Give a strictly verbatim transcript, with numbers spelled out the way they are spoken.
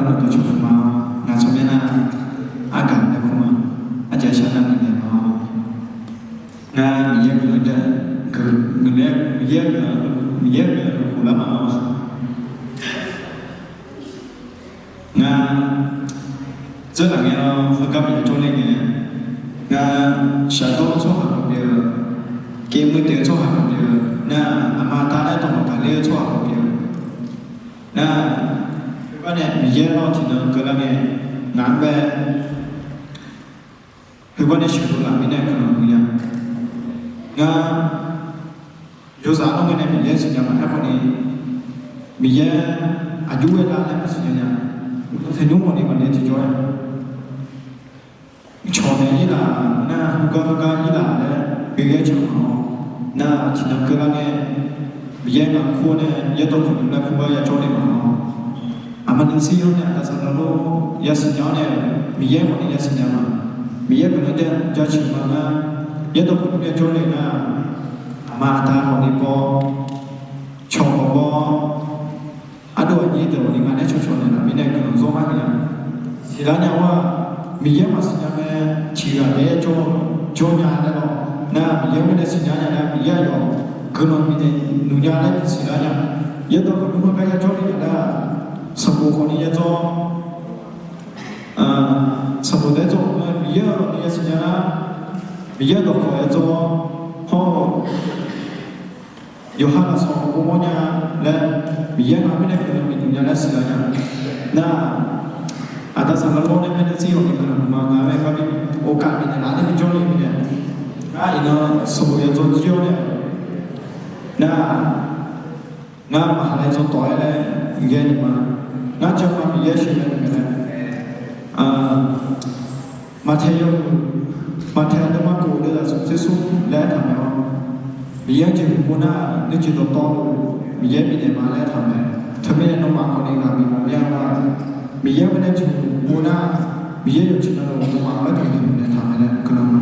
Aqdawq cawq puq ma, ngaq tsawrmyanr nar, argaq laer kur ma, arjaq shar nar nuinaeq ma. Ngar Miqyaer guiqlanq-anr, Miqyaer guiqlanq, Miqyaer guiqlanq khof lar ma-awr. Ngar dzeurlaf ngae-awr heugar maqya jawrle ngae, ngar shaqdawr-eu tsawrhaq khawf pyeuf-eu, kevmuiq taef-eu tsawrhaq khawf pyeuf-eu, nar aqma aqda aerdawq maqgaq ler-eu tsawrhaq khawf pyeuf-eu, nar, heugar nae Miqyaer lawr tiqnan keuvlar ngae, ngaq-anr bae heugar nae sheuqdov laf mirnae guiqlanq huiq nya. Ngar yawzaq arlawr ngae nae Miqyaer siqnya ma. Aerkhawf ni, Miqyaer aqjox ghae lar laer maqsiqnya nya. Tanqnymr mawf ni maqnaeq tiqjawr-aer, cawq naeq-ir laf nar, heugar heugar-ir laf laer byaer ghae cawq ma-awr, nar tiqnan keuvlar ngae, Miqyaer ngaq kur-awr nae yaerdawq khawqnymr laer kur gar yajawr le ma-awr, aqma nuisir-anr nae aqda saqdaq lor yasiqnya-awr nae, Miqyaer khawf ni yasiqnya ma. Miqyaer guiqlanq-anr jaceuq ma nar, yaerdawq khawqnymr yajawr le nar, aqma aqda khawf ni baw, cawq khawf baw, ardov aqnyir deuq-awq ni ngaq nae cawqcawq naeqlaf mirnae guiqlanq zawr ma-a. Siqlar nya-awr-aq, Miqyaer maqsiqnya mae, tiqghaq taef-aer jawr, jawr nya laer lawr. Nar Miqyaer mirnae siqnya nya nar, Miqyaer aqyawf guiqlanq bifnaeq nuq nya laer siqlar nya. Yaerdawq khawqnymr-anr gar yajawr le nya nar, sanqbof khawf ni yajawr, sanqbof taef-aer jawr-eu Miqyaer-euq lafni yasiqnya nar, Miqyaer dawqkawq yajawr-awr, hawr-eu yawqha lafsawq khawf bawmawr nya laer, Miqyaer ngaq mirnae guiqlanq bifnaeq nya laer siqlar nya. Nar, aqda saqlaq lawr nae mirnae zir-awq ni guiqlanq ma nga laer gar bi, oqkaf bifnaeq laf nae bi jawr ni mirnae, ngar iqnan sanqbof yajawr jir-awr nae, nar, ngar maqha laer dzawr tawq-aer laer ghae ni ma. Ngar jawr ma Miqyaer sheuqghae naeq mae laer, Maqtaeq yawhuiq, Maqtaeq aqdeq ma kof-eu deuq zaqsmq tser smr laer aertaq mae-awr, Miqyaer-anr jeqhuq pov nar, nuijeq dawqtawvluf Miqyaer bifnaeq ma laer aertaq mae. Teumirnae nawmaf khawf ni ghaq bifmawf mya-a. Miqyaer-anr bae nae jeqhuq pov nar, Miqyaer yawqjeq navluf nawmaf-anr gharduq bifnaeq taq mae laer guiqlanq ma.